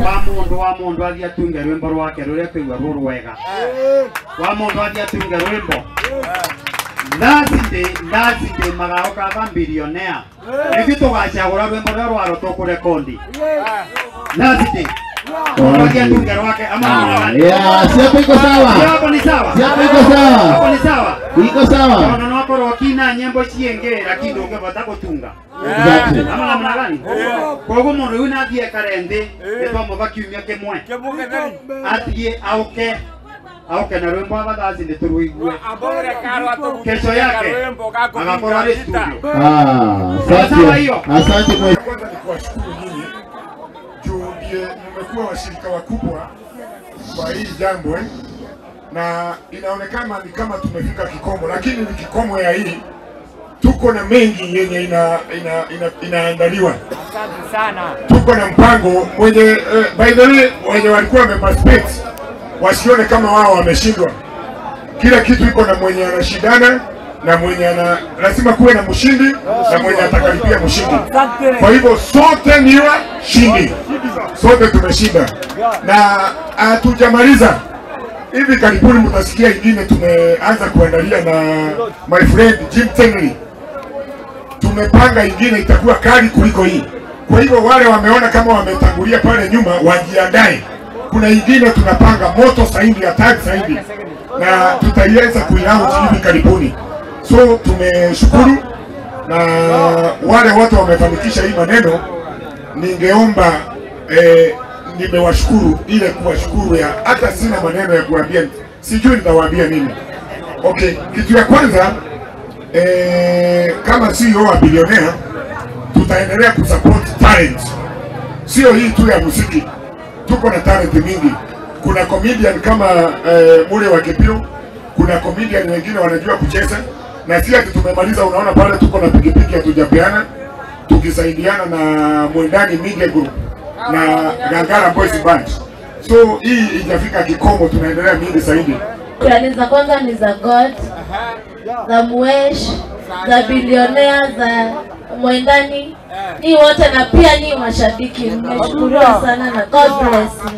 Wa mundu athie atunge rwimbo rwake ruria kwigua ruru wega. Wa mundu athie atunge rwimbo. Thursday magaoka ba billionaire. Ithuĩ tũgacagũra rwimbo rũrĩa rwaro tũkũrekondi. Thursday. Yeah, siapa iko sawa? Hapo ni sawa. Siapa iko sawa? Hapo ni sawa. Iko sawa. Ono nokorwo kina nyimbo ciingi lakini ndungihota gutunga. Exactly. Ama namna gani? Koguo mundu uyu nathie ekare nthi nitwamũva kiumia kimwe. Athie auke na rwimbo aba Thursday turuigue. Kesho yake agakorwo ari studio. Ah, asante. Asante. Kwanza ni kuwashukuru nyinyi juu ndiye mmekuwa washirika wakubwa kwa hii jambo na inaonekana ni kama tumefika kikomo, lakini ni kikomo ya hii. Tuko na mengi yenye inaandaliwa. Asante sana. Tuko na mpango mwenye by the way, wenye walikuwa wameparticipate wasione kama wao wameshindwa. Kila kitu iko na mwenye anashindana na mwenye ana lazima kuwe na mshindi na mwenye atakaribia mshindi. Kwa hivyo sote ni washindi. Sote tumeshinda. Na hatujamaliza. Hivi karibuni mtasikia ingine tumeanza kuandalia na my friend Jim Tenley. Tumepanga ingine itakuwa kali kuliko hii. Kwa hivyo wale wameona kama wametangulia pale nyuma wajiandae. Kuna ingine tunapanga moto zaidi, attack zaidi, na tutaianza kuilaunch hivi karibuni. So tumeshukuru na wale watu wamefanikisha hii maneno. Ningeomba nimewashukuru ile kuwashukuru ya hata sina maneno ya kuambia, sijui nitawaambia nini. Okay, kitu ya kwanza kama CEO wa Billionaire tutaendelea kusupport talent. Sio hii tu ya muziki. Tuko na talent mingi. Kuna comedian kama Mule wa Kipio, kuna comedian wengine wanajua kucheza, na si ati tumemaliza. Unaona pale tuko na pikipiki hatujapeana, tukisaidiana na Mwendani Media Group na Gangara Boys Band. So hii ijafika kikomo, tunaendelea mingi zaidi. Shukrani za kwanza ni za God, za Mwesh, za Billionaire, za Mwendani, ni wote na pia ni mashabiki. Nimeshukuru sana na God bless you.